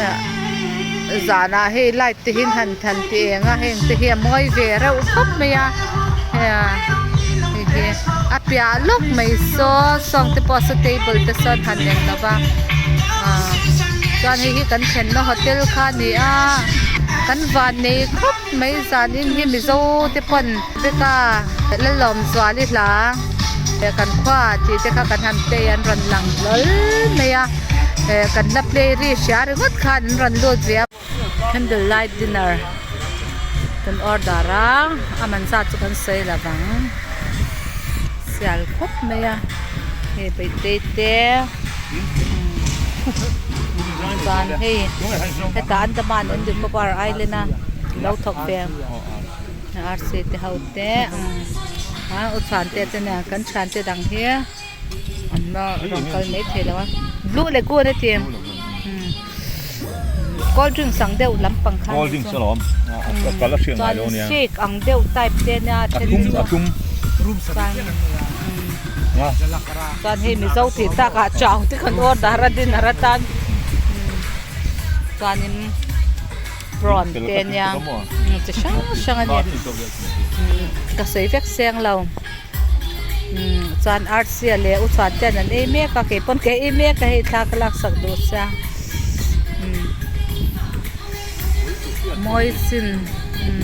a zanah hei light te hi an han han ti eng a heng te hi a mawi ve reuh khawp mai a hei hi a piah lawk mai saw sawng te pawh saw table te sawn han eng lo va ah chuan hei hi kan thlenna hotel kha a ni a kan van nei khawp mai zanin hi mizo te pawn vek a Lalawmzuali hla kan khua tih te kha kan han play an rawn lang hlawl mai a. Eh kan la play ri hria ringawt khan an rawn lut ve a. Candle light dinner kan order a, a man zat chu kan sawi lo vang. Sial khawp mai a, hei beitei te chuan hei hetah Andaman and Nicobar Island a lo thawk ve arsi te ho te a u chhuante te nen kan thiante dang hi an la rawn kal mai thei lo a blue lagoon a ti cold drinks ang deuh lampang khan cold drinks alawm kal a hriat ngai lo nia chuan shake ang deuh type te nia then chu a tum chuan chuan hei mizo tih takah chau te kan order a dinner atan chuanin prawn te nia chi hrang hrang a ni ka sawi vek seng lo. Umm chuan arsia leh u chhuan ten an ei mek a kei pawn ka ei mek a hei thla ka laksak duh sia umm mawi chin umm.